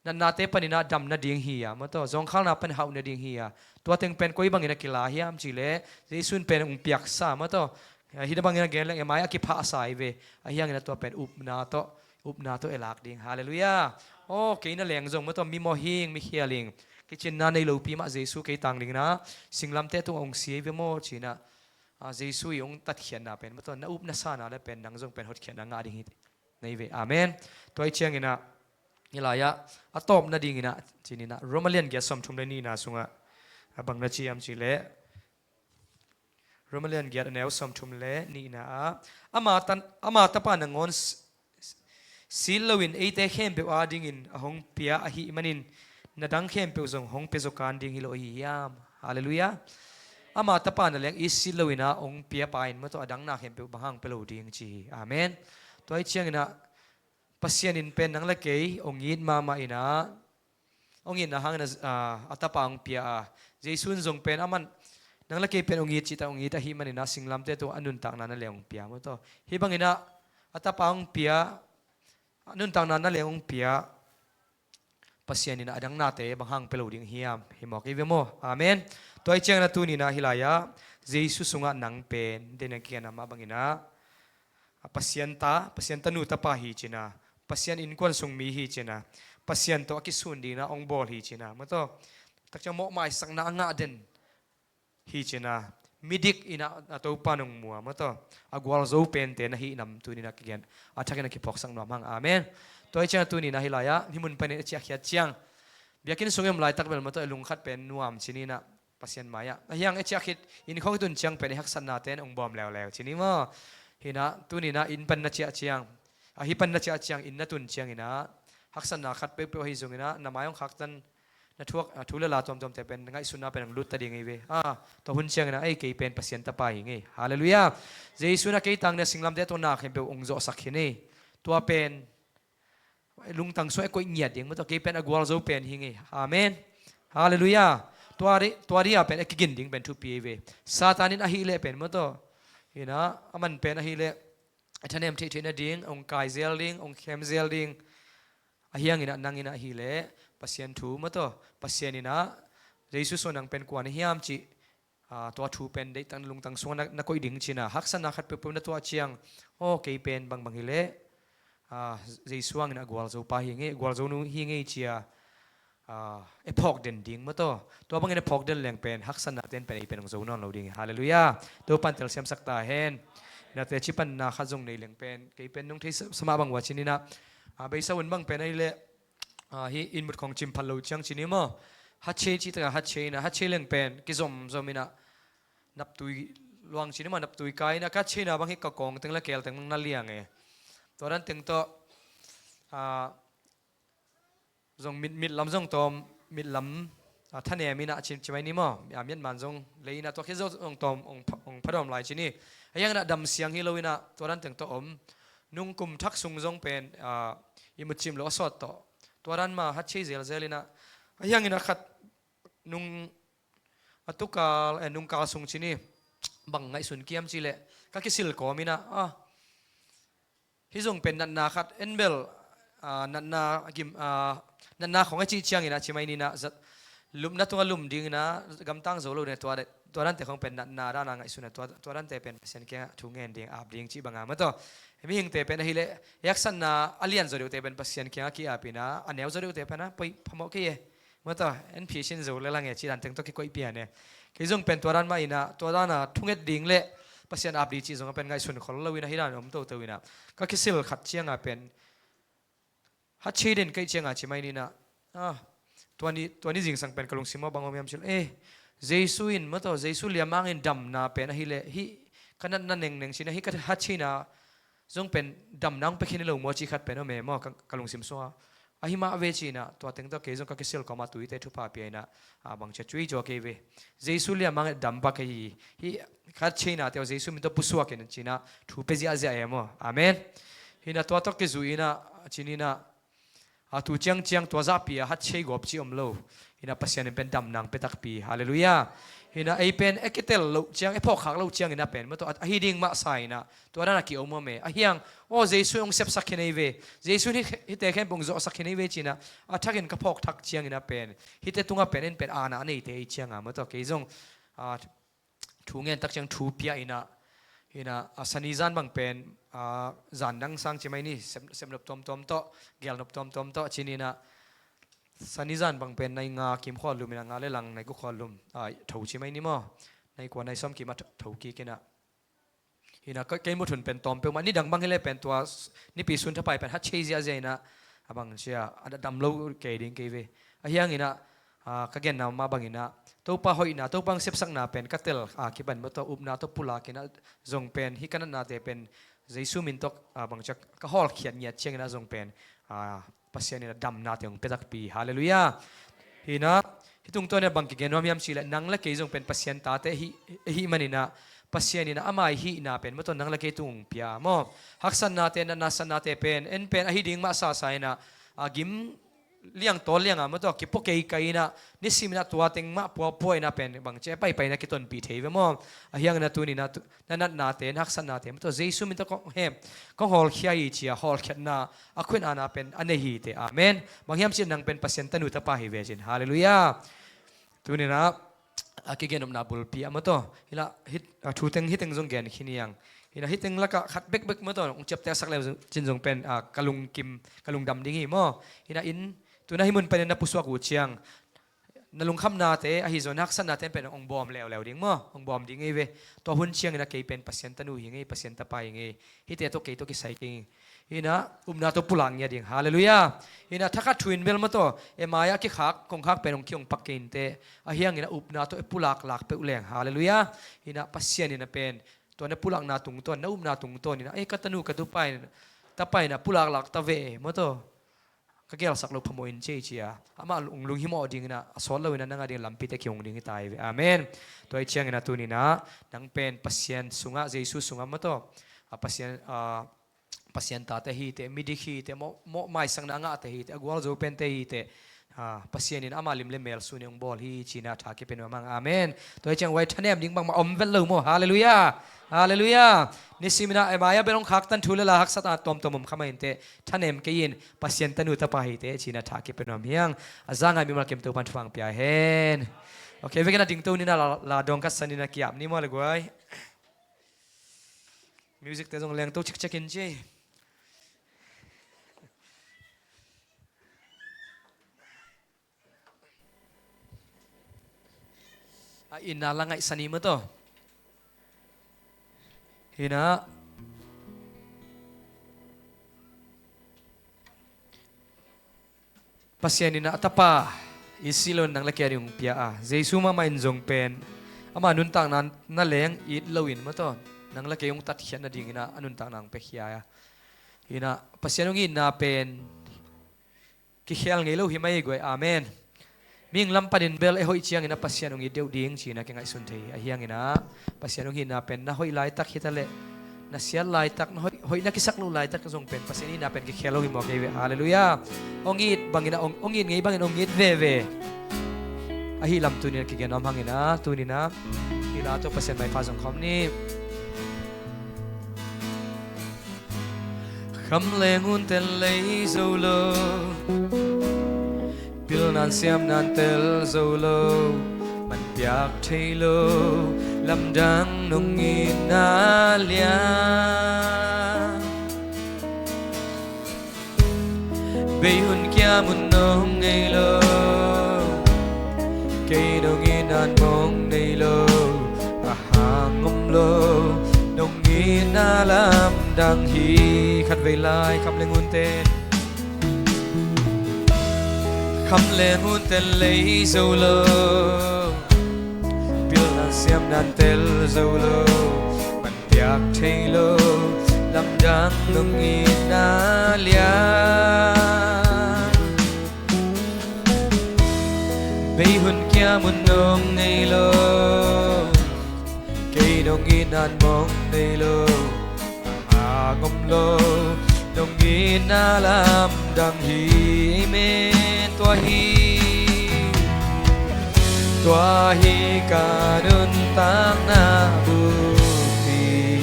natnate panin ah dam nading hi a, maw taw, zawngkhalna pan hauh nading hi a, tua teng pen koi bangin a kila hiam cih leh Jesu in pen hong piaksa, maw taw, hih bangin a gen leng e mai a kiphahsa hi ve. Ahi hangin a tua pen upna tawh, upna tawh e lak ding. Halleluiah. Aw, kei na leng zong, maw taw, mi mawh hing, mi khial hing, kicinna nei lopi mah Jesu kei tang dingin ah singlamteh tungah hong si hi ve maw ci-in ah, a, Jesu i hong tatkhiatna pen, maw taw, na upna sana le pen nang zong pen hotkhiatna ngah ding hi nei ve. Amen. Tua ahih ciangin ah, hih lai-ah a tawp nadingin ah, ci-in ah, Roma lian giat sawmthum le nihna sungah a bang na ci hiam cih leh, Roma lian giat a neu sawmthum le nihna ah, ama tan, ama tapa nangawn s-, s-, sit loin eite khempeuh adingin a hong pia ahih manin, na dang khempeuh zong hong pia zo kan ding hi lo ahi hiam? Halleluiah. Ama tapa na leng it sit loin ah hong pia pa in, maw taw, a dang na khempeuh bang hang pia lo ding ci hi. Amen. Tua ahih ciangin ah Pasian in pen nang le kei hong it mahmah in ah, hong itna hangin a, a, a tapa hong pia a, Jesu in zong pen aman nang le kei pen hong it cihtak hong it ahih manin ah singlamteh tungah a nuntakna na leng hong pia, maw taw. Hih bangin ah a tapa hong pia, a nuntakna na leng hong pia Pasian in ah a dang nate bang hang pia lo ding hiam? Hi mawk hi ve maw. Amen. Tua ahih ciangin ah tuni-in ah hih lai-ah Jesu sungah nang pen, den a kigen a mah bangin ah, a, Pasian ta, Pasian tanu tapa hi ci-in ah, Pasian innkuan sung mi hi ci-in ah, Pasian tawh a kisun dingin ah hong bawl hi ci-in ah, maw taw, tak ciang mawhmaisakna a ngah den hi ci-in ah, midik in ah a Topa nong mu a, maw taw, a gualzo pente na hih nam tuni-in ah kigen a thakin a kiphawksak nuam hang. Amen. Tua ahih ciangin ah tuni-in ah hih lai-ah hih mun panin a ciahkhiat ciang, biakinn sung i om laitak bel, maw taw, i lungkhat pen nuam ci-in ah, Pasian mai-ah. Ahi hang e ciah khit, inn khawng i tun ciang pen i haksatnate in hong bawm leuleu ci-in maw. Hi-in ah tuni-in ah inn pan na ciah ciang, ahi pan na ciah ciang, inn na tun ciangin ah haksatna khat peuhpeuh ahi zongin ah na mai hong khaktan, na thuak, a, thu le la tuamtuamte pen ngaihsutna pen hong lut ta ding hi ve. A, tua hun ciangin ah ei, kei pen Pasian tapa hi ing ei. Halleluiah. Jesu in ah kei tang dingin ah singlamteh tungah na khempeuh hong zawhsak khin hi. Tua pen lungtang sungah e koih ngiat ding, maw taw, kei pen a gualzo pen hi ing ei. Amen. Halleluiah. Tua di, tua di-a pen e kigin ding pen thupi hi ve. Satan in ahih leh pen, maw taw, hi-in ah aman pen ahih leh e thanem theihtheih nading hong kai zel ding, hong khem zel ding. Ahi hangin ah nang in ah ahih leh Pasian thu, maw taw, Pasian in ah Jesu sungah nang pen kua na hiam cih, a, tua thu pen deihtak lungtang sungah na, na koih ding ci-in ah, haksatna khat peuhpeuh na tuah ciang, aw, kei pen bangbang hi leh, a, Jesu hangin a gualzo pa hi ing ei, gualzo nu hi ing ei ci-a, a, e phawk den ding, maw taw. Tua bangin e phawk den leng pen haksatnate in pen ei pen hong zo nawn lo ding hi. Halleluiah. Topa in telsiamsak ta hen. Nate cipanna khat zong nei leng pen, kei pen nong thei sa, sa mah bang ua ci-in ah, a, beisa un bang pen ahih leh, a, hih inn mut khawng cim phat lo ciang ci-in maw, hatchei cihtak a hatchei in ah, hatchei leng pen kizomzom in ah, naptui luang ci-in maw, naptui kai in ah, ka hatcheina bang hih ka kawng teng le keel teng bang na liang e. Tua dan teng tawh, a, zong mit, mit lam zong tawm, mit lam, a, thanem in ah ci, ci mai ni maw, a, miatman zong lei in ah, tua khit zong tawm hong pha, hong phadawm lai ci-in. Ahi hangin ah damsiang hi lo in ah tua dan teng tawh om. Nung kum thak sung zong pen, a, ihmut cim loh a sawt tawh, tua dan mah hatchei zelzel in ah, ahi hangin ah khat nung, a, tukal, e, nungkal sung ci-in bang ngaihsun kiam cih leh, ka kisil kawm in ah, a, hih zong pen natna khat en bel, a, natna gim, a, natna khawng e cih ciangin ah ci mai ni-in ah, zat, lupna tungah lum dingin ah, gamtang zo lo ding, tua, tua dante khawng pen natna dan a ngaihsun a, tua, tua dante pen Pasian kiangah thu ngen ding, ap ding cih bang a, maw taw. Hih mihingte pen ahih leh e haksatna a lian zaw deuhte pen Pasian kiangah ki-ap in ah, a neu zaw deuhte pen a poi phamawh kei e, maw taw, en phisin zo lel lang e cih dan teng tawh kikoih pian e. Kei zong pen tua dan mah in ah, tua dan a thunget ding le Pasian ap ding cih zong a pen ngaihsun khol lo in ah, hih dan om toto in ah, ka kisil khat ciang a pen, hatchei den ka hih ciang a ci mai ni-in ah, a, tua ni, tua ni zingsang pen ka lungsim maw bang om hiam cih leh, e, Jesu in, maw taw, Jesu liamang in damna pen ahih leh hih ka natna nengneng ci-in ah, hih ka hatcheina zong pen damna hong pia khin hi lo maw cih khat pen om e maw, ka, ka lungsim sungah. Ahi mah ve ci-in ah, tua teng tawh kei zong ka kisil kawm a tuite thupha pia in ah, a, bangci a cuicuak kei ve. Jesu liamang in dam bek ahi hi. Hih ka hatcheinate uh Jesu min tawh pusuak in ci-in ah thu pia ziahziah e maw. Amen. Hi-in ah tua tawh kizui in ah, ci-in ah, a, tu ciangciang tua zahpi a hatchei gawp cih om lo. Hi-in ah Pasian in pen damna hong pia takpi. Halleluiah. Hi-in ah ei pen e kitel loh ciang, e phawkkhak loh ciangin ah pen maw taw, a, ahi ding mah sa-in ah tua dan a ki-om om e. Ahi hang, aw, Jesu hong sepsak hi nei ve, Jesu in hih, hihte khempeuh hong zawhsak hi nei ve ci-in ah a thakin ka phawk thak ciangin ah pen hihte tungah pen en pen aana a neite hi cianga maw taw, kei zong, a, thu ngen tak ciang thu pia-in ah, hi-in ah, a, Sani zan bang pen, a, zan dang sang ci mai ni, sep, sep nop tuamtuam tawh, gel nop tuamtuam tawh ci-in ah, Sani zan bang pen nai nga kim khuallum in ah, nga le lang nai guk khuallum, a, tho ci mai ni maw, nai kua nai sawm kim a tho, tho kik in ah. Hi-in ah kei, kei muthun pen tawm peuhmah, nidang bang hi leh pen tua s-, nipi sun thapai pen hat thei ziahziah in ah, a bang ci a, a dam lo kei ding kei ve. Ahi hangin ah, a, ka genna mah bangin ah Topa hoihna, Topa hong sepsakna pen ka tel a kipan maw taw, upna tawh pulak in ah zong pen hih ka natnate pen Jesu min tawh, a, bang ci a, ka hawlkhiat ngiat ciangin ah zong pen, a, Pasian in ah damnate hong pia takpi. Halleluiah. Hi-in ah, hih tungtawn in ah bang kigen nuam hiam cih leh, nang le kei zong pen Pasian tate hi, hi manin ah, Pasian in ah ama hihna pen maw taw nang le kei tung hong pia maw. Haksatnate, natna satnate pen en pen ahi ding mah sasa in ah, a, gim liang tawl lianga maw taw kipua keikai in ah, nisimin ah tua teng mah puapua in ah pen bang ci a, paipai in ah kitonpih thei ve maw. Ahi hangin ah tuni-in ah tu, na natnate, na haksatnate maw taw Jesu min tawh kong hep, kong hawlkhia hi ci a, hawlkhiatna, a khuainatna pen a nei hi teh. Amen. Bang hiam cih leh nang pen Pasian tanu tapa hi ve cin. Halleluiah. Tuni-in ah, a, kigen nopna bulpi ah maw taw, hi lah, hih, a, thu teng, hih teng zong gen khin hi hang. Hi-in ah hih teng lakah khat bekbek maw taw hong ciaptehsak le cin zong pen, a, ka lungkim, ka lungdam ding hi maw. Hi-in ah in, tu-in ah hih mun panin na pusuak uh ciang, na lungkhamnate, ahi zong na haksatnate pen hong bawm leuleu ding maw, hong bawm ding hi ve. Tua hun ciangin ah kei pen Pasian tanu hi ing ei, Pasian tapa hi ing ei. Hihte tawh kei tawh kisai kei ing. Hi-in ah upna tawh pulak ngiat ding. Halleluiah. Hi-in ah thakhat thu-in bel maw taw, e mai-ah kikhak, kongkhak pen hong ki-ong pak kei inteh. Ahi hangin ah upna tawh e pulaklak peuh leng. Halleluiah. Hi-in ah Pasian in ah pen tua na pulakna tungtawn, na upna tungtawn in ah, e, ka tanu ka tupa in, tapa in ah pulaklak ta ve maw taw, ka gelsak loh phamawh in ci ei ci a, amah lung, lunghimawh dingin ah, a sawt loin ah nang a ding lampite kihong ding hi ta hi ve. Amen. Tua hi ciangin ah tuni-in ah nang pen Pasian sungah, Jesu sungah maw taw, a, Pasian, a, Pasian tate hi teh, midik hi teh, mawh, mawh maisakna a ngahte hi teh, a gualzo pente hi teh, a, Pasian in ama lim le mel sun in hong bawl hi ci-in ah tha kipia nuam hang. Amen. Tua hi ciang huai thanem ding bangmah om vet lo maw. Halleluiah. Halleluiah. Nisimin ah e mai-ah bel hong khaktan thu le la haksatna tuamtuam om kha mah inteh, thanem kei in, Pasian tanu tapa hi teh ci-in ah tha kipia nuam hi hang. A za ngai mimal kim Topa'n thupha hong pia hen. Ok, vekin ah dingto ni in ah la, la dawng khat san in ah ki-ap ni maw le guai. Music te zong lengto cikcek in ci. A, inn ah la ngaihsan hi maw taw. Hi-in ah Pasian in ah a tapa it si loin nang le kei a ding hong pia a, Jesu mahmah in zong pen ama nuntakna na leng it loin maw taw, nang le kei hong tatkhiat nadingin ah a nuntakna hong piakhia a. Hi-in ah Pasian hong itna pen kikhel ngei lo hi mai guai. Amen. Mihing lam panin bel e hoih ciangin ah Pasian hong it deuh ding ci-in ah kingaihsun thei. Ahi hangin ah Pasian hong itna pen na hoih laitak hi ta leh, na siat laitak, na hoih, hoih na kisak loh laitak zong pen Pasian itna pen kikhel lo hi mawk hi ve. Halleluiah. Hong it bangin ah, hong, hong it ngei bangin hong it veve. Ahi lam tuni-in ah kigen nuam hangin ah, tuni-in ah hih la tawh Pasian maipha zong khawm ni. Kham le ngun tel lei zo lo, pilnan siamnan tel zo lo, man piak thei lo, lamdang nong itna lian. Bei hun kia mun nong ngei lo, kei nong itnan mong nei lo, a hang om lo, nong itna lamdang hi. Khatvei lai kham le ngun ten, kham le ngun ten lei zo lo, pilnan siamnan tel zo lo, man piak thei lo, lamdang nong itna lian. Bei hun kia mun nong ngei lo, kei nong itnan mong nei lo, a hang om lo, nong itna lamdang hi. Amen. Tua hi. Tua hi ka nuntakna buppi,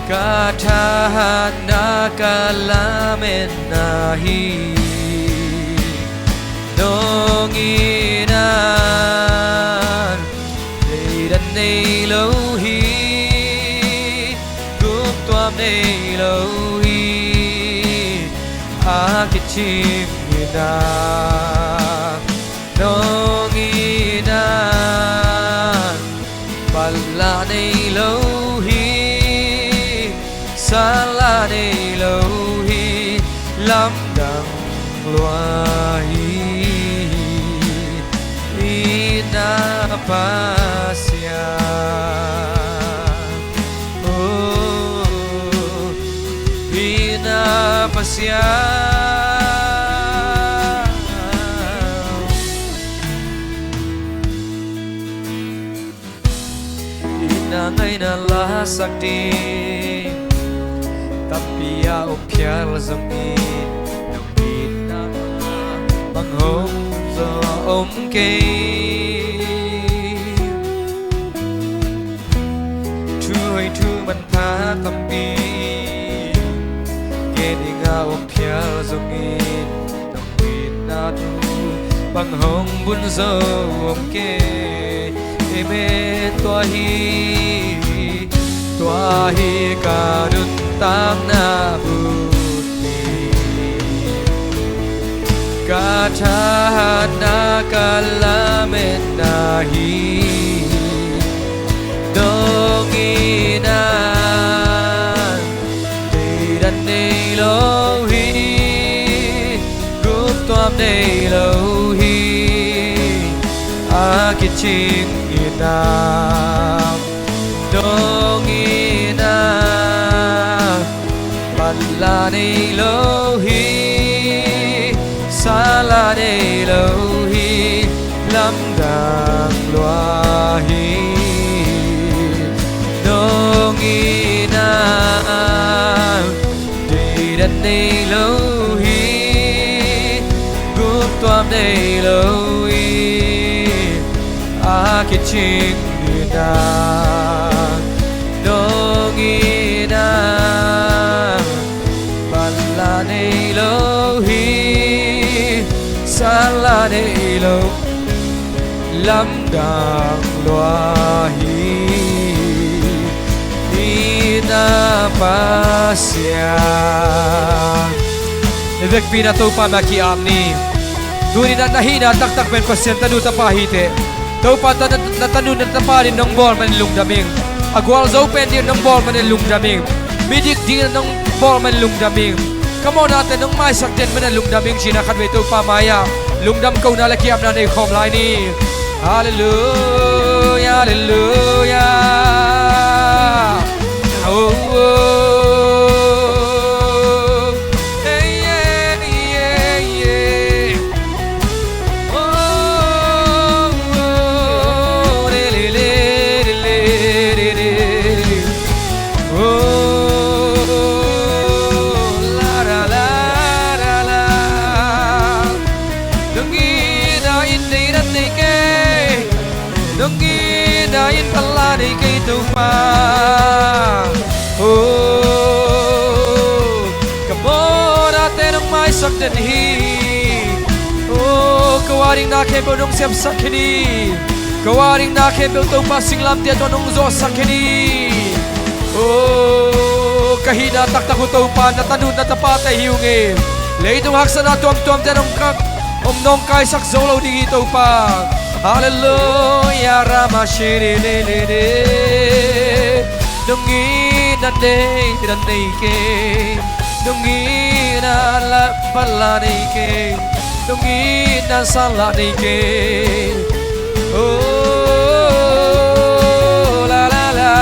ka thahatna ka lametna hi. Nong itna deidan nei lo hi, guptuam nei lo hi, a kicing hi na. Nong itna pallah nei lo hi, sallah nei lo hi, lamdang lua hi. Itna Pasian, oh, itna Pasian. Itna ngaihna lasak ding tampi a om phial zongin, nong itna bang hong zaw om kei. Thu hoih thu manpha tampi gen ding a om phial zongin, nong itna thu bang hong bun zo om kei. Amen. Tua hi, tua hi ka nuntakna buppi, ka thahatna ka lametna hi. Nong itna deidan nei lo hi, guptuam nei lo hi, a kicing hi na. Nong itna pallah nei lo hi, sallah nei lo hi, lamdang lua hi. Nong itna deidan nei lo hi, guptuam nei lo hi, a kicing hi na. Nong itna pallah nei lo hi, sallah nei lo, lamdang lua hi. Itna Pasian, i vekpi-in ah Topa mah ki-ap ni. Tuni-in ah na hihna taktak pen Pasian tanu tapa hi teh. Topa, ta-, na tanu na tapa dingin nong bawl manin lungdam ing. A gualzo pen dingin nong bawl manin lungdam ing. Midik dingin nong bawl manin lungdam ing. Ka mawhnate nong maisak den manin lungdam ing ci-in ah khatvei Topa mai-ah lungdam kohna le ki-apna nei khawm lai ni. Halleluia, halleluia. Oh, oh. Hey, yeah, yeah, yeah. Oh, oh, le, le, le. Oh, la, la, la, la, la. Nong itna in deidan nei kei. Nong itna in pallah nei kei Topa. Oh, ka mawhnate nong maisak den hi. Oh, ka wadingna khempeuh nong siamsak khin hi. Ka wadingna khempeuh Topa singlamteh tawh nong zawhsak khin hi. Oh, ka hihna taktak uh Topa na tanu na tapate hi ung e. Leitung haksatna tuamtuamte nong kak, hong nawngkaisak zo lo ding hi Topa. Halleluia, rama shiri le le le. Nong itna deidan nei kei. Nong itna la pallah nei kei. Nong itna sallah nei kei. Oh, la, la, la.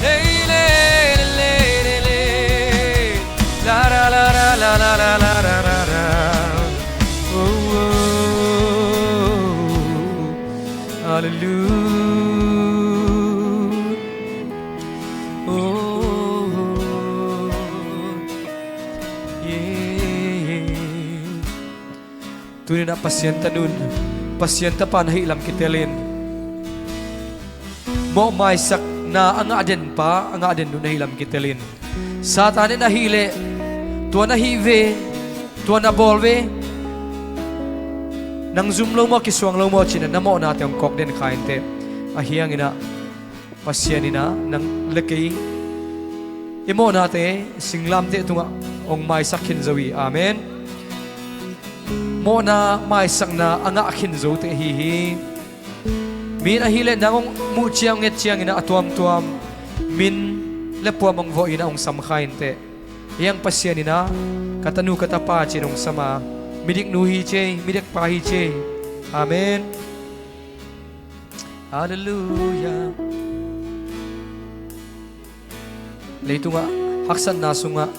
Hey, le, le, le, le, le. La, la, la. Oh, oh, oh. Hallelujah. Oh, oh, yeah. Tuninah Pasian tanun, Pasian tapa na hih lam kitelin, mawh maisakna a ngah denpa, a ngah dennu na hih lam kitelin, Satan in ahileh tua na hih ve, tua na bawl ve, nang zum lo maw, kisuang lo maw cinah na mawhnate hong kawk den kha inteh. Ahi hanginah Pasian inah nang le kei i mawhnate singlamteh tungah hong maisak khin zo hi. Amen. Mawhna maisakna a ngah khin zote hi hi. Min ahileh nang hong muh ciang, hong et cianginah a tuamtuam min le puam hong vawh inah hong sam kha inteh. Hiang Pasian inah ka tanu ka tapa ci-in hong sam a, midiknu hi ci ei, midikpa hi ci ei. Amen. Halleluiah. Leitungah haksatna sungah a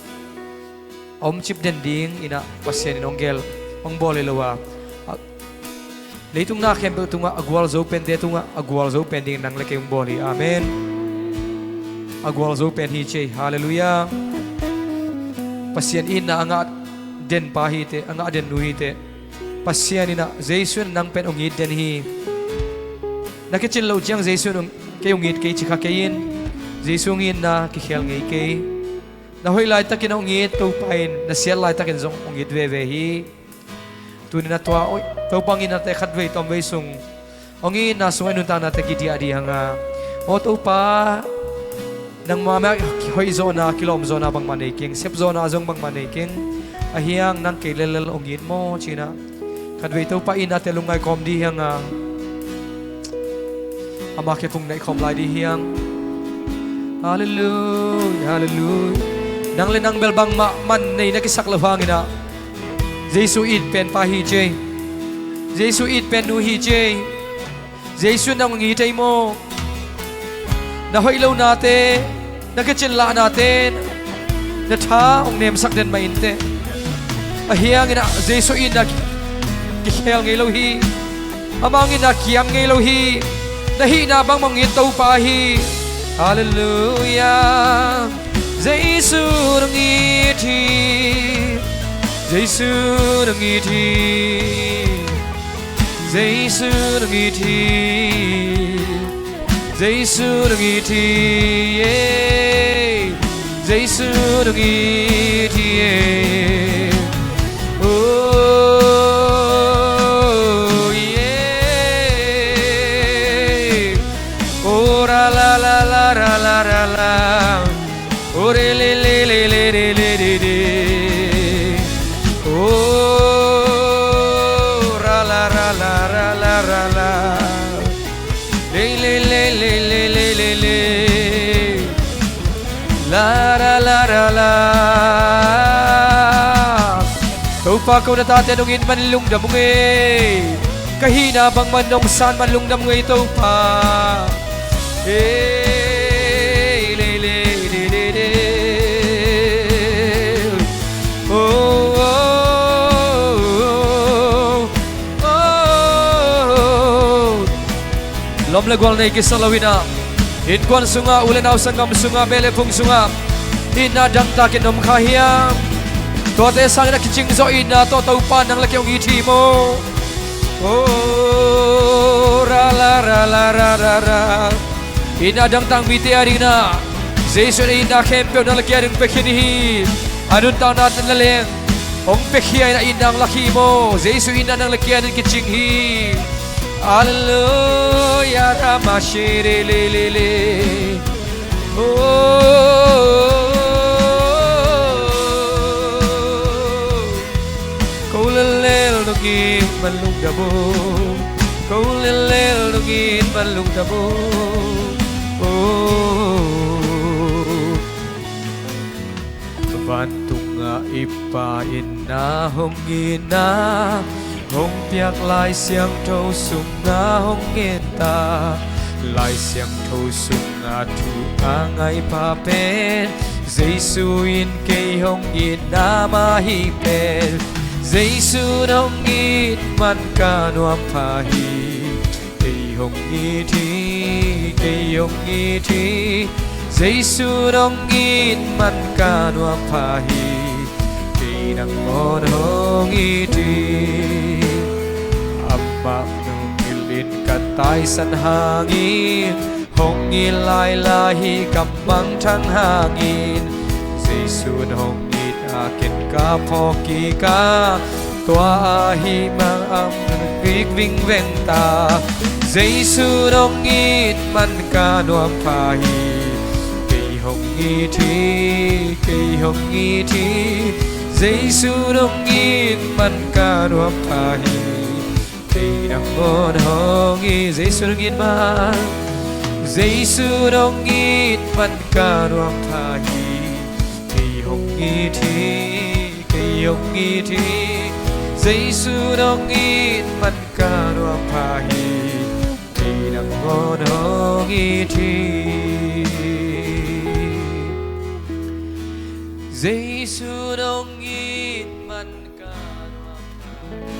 omcip den dinginah Pasian in hong gel, hong bawl hi lo a, a, leitung na khempeuh tungah a gualzo pente tungah a gualzo pen dingin nang le kei hong bawl hi. Amen. A gualzo pen hi ci ei. Halleluiah. Pasian itna a ngah denpa hiteh, a ngah dennu hiteh. Pasian inah Jesu in nang pen hong it den hi. Na kicin loh ciang Jesu in hong, kei hong it kei ci kha kei in. Jesu hong itna kikhel ngei kei. Na hoih laitakin hong it Topa in, na siat laitakin zong hong it veve hi. Tuninah tua, oi, Topa hong itnate khatvei tawmvei sung, hong itna sungah i nuntaknate kidiah dih hang a, aw Topa, nangma mah hoihzawhna, kilawmzawhna bangmah nei keng, sepzawhna zong bangmah nei keng. Ahi hang nang kei lellel hong it maw cinah khatvei Topa itnate lungngai kawm dih hang a, ama khe phung naih khawm lai dih hang. Halleluiah, halleluiah. Nang le nang bel bangmah man nei na kisak lo hanginah Jesu it penpa hi ci ei. Jesu it pennu hi ci ei. Jesu in nang hong it ei maw? Na hoih lonate, na kicin lahnate, na tha hong nemsak den mah inteh. Ahi hanginah Jesu itna ki, kikhel ngei lo hi. Amah hong itna kiam ngei lo hi. Na hihna bang hong it Topa hi. Halleluiah. Jesu in hong it hi. Jesu in hong it hi. Jesu in hong it hi. Jesu in hong it hi. Jesu in hong it hi. Oh, yeah. Oh, ra la la la, ra la ra la. Oh, re le le le le re le re re. Oh, ra la ra la, ra la ra la. Le le le le le le le le. La ra la ra la. Topa, ko na tate nong it man lungdam ung ei. Ka hihna bangmah nong san man lungdam ung ei Topa. Ei, le, le, le, le, le. Oh, oh, oh, oh. Lawm le gual nei kisa lo inah, innkuan sungah, u le nau sanggam sungah, beh le phung sungah itna dangtakin om kha hiam? Tuate sangin a kicing zawh itna tawh Topa nang le kei hong it hi maw? Oh, ra la ra la ra ra ra. Itna dangtak mite a dingin ah Jesu in itna khempeuh nang le kei a ding pia khin hi. A nuntakna teng le leng hong piakhia in a itna hong lak hi maw? Jesu itna nang le kei a ding kicing hi. Halleluiah, rama shere le le le. Oh, ko lellel nong it man lungdam ung. Ko lellel nong it man lungdam ung. Oh. Vantungah i Pa in na hong itna hong piak Lai Siangtho sungah hong ngen ta. Lai Siangtho sungah thu a ngaih pa pen Jesu in kei hong itna mah hi pen. Jesu in hong it man ka nuam pha hi. Kei hong it hi, kei hong it hi. Jesu in hong it man ka nuam pha hi. Kei nang maw hong it hi. Taisan hangin hong it lailai hi, kam mangthang hangin Jesu'n hong it a, ken ka phawk kik a, tua ahih manin kik vingveng ta. Jesu'n hong it man ka nuam pha hi, kei hong it hi, kei hong it hi. Jesu'n hong it man ka nuam pha hi, kei nangawn hong it. Jesu'n hong it man, Jesu'n hong it man ka nuam pha hi, kei hong it hi, kei hong it hi. Jesu'n hong it man ka nuam pha hi, kei nangawn hong it hi. Jesu'n hong it man ka nuam pha hi.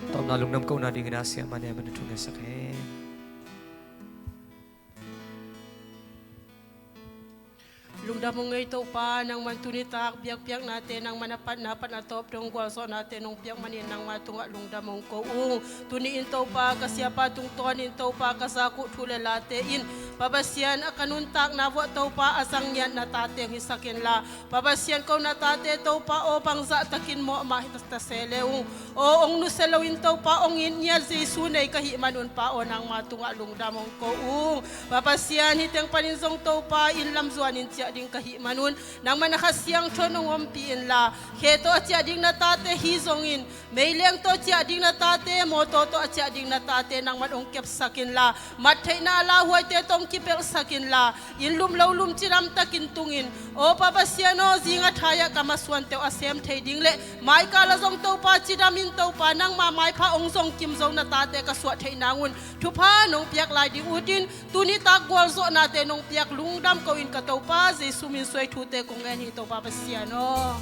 Tawpna lungdam kohna dingin a siamah nih a man a thu ngetsak hen. Lungdam ung ei Topa, nangman tuni tak biakpiaknate, nangman a patna pan a tawp dong gualzawhnate nong piak manin nangma tungah lungdam ung ko ung. Tuni in Topa, ka siapa tungtawnin Topa, ka zak uh thu le late in Pa Pasian, a ka nuntakna vuah Topa a zang ngiat na tate hong hisak inla, Pa Pasian, ko na tate Topa aw, bangzah takin mawh mah hi ta se le ung. Aw, hong nusia loin Topa hong it ngiat Jesu nei ka hih manun Pa aw, nangma tungah lungdam hong ko ung. Pa Pasian, hih teng panin zong Topa, inn lam zuanin ciah ding ka hih manun nangman a Kha Siangtho in hong ompih inla, khe tawh a ciah ding na tate hi zongin, meileng tawh a ciah ding na tate, mawtaw tawh a ciah ding na tate nangman hong kepsak inla, mat theihna a lauhuaite tawh hong kipelhsak inla, inn lum lo lum cidam takin tungin, aw Pa Pasian aw, zing a thai-ah ka masuante uh a sem thei ding le maikal ah zong Topa cidamin Topa, nangma maipha hong zong kim zo na tate ka suah theih nangun thupha nong piak lai ding utin, tuni tak gualzawhnate nong piak lungdam ko in ka Topa Jesu min suai thute kong ngen hi Topa Pasian aw.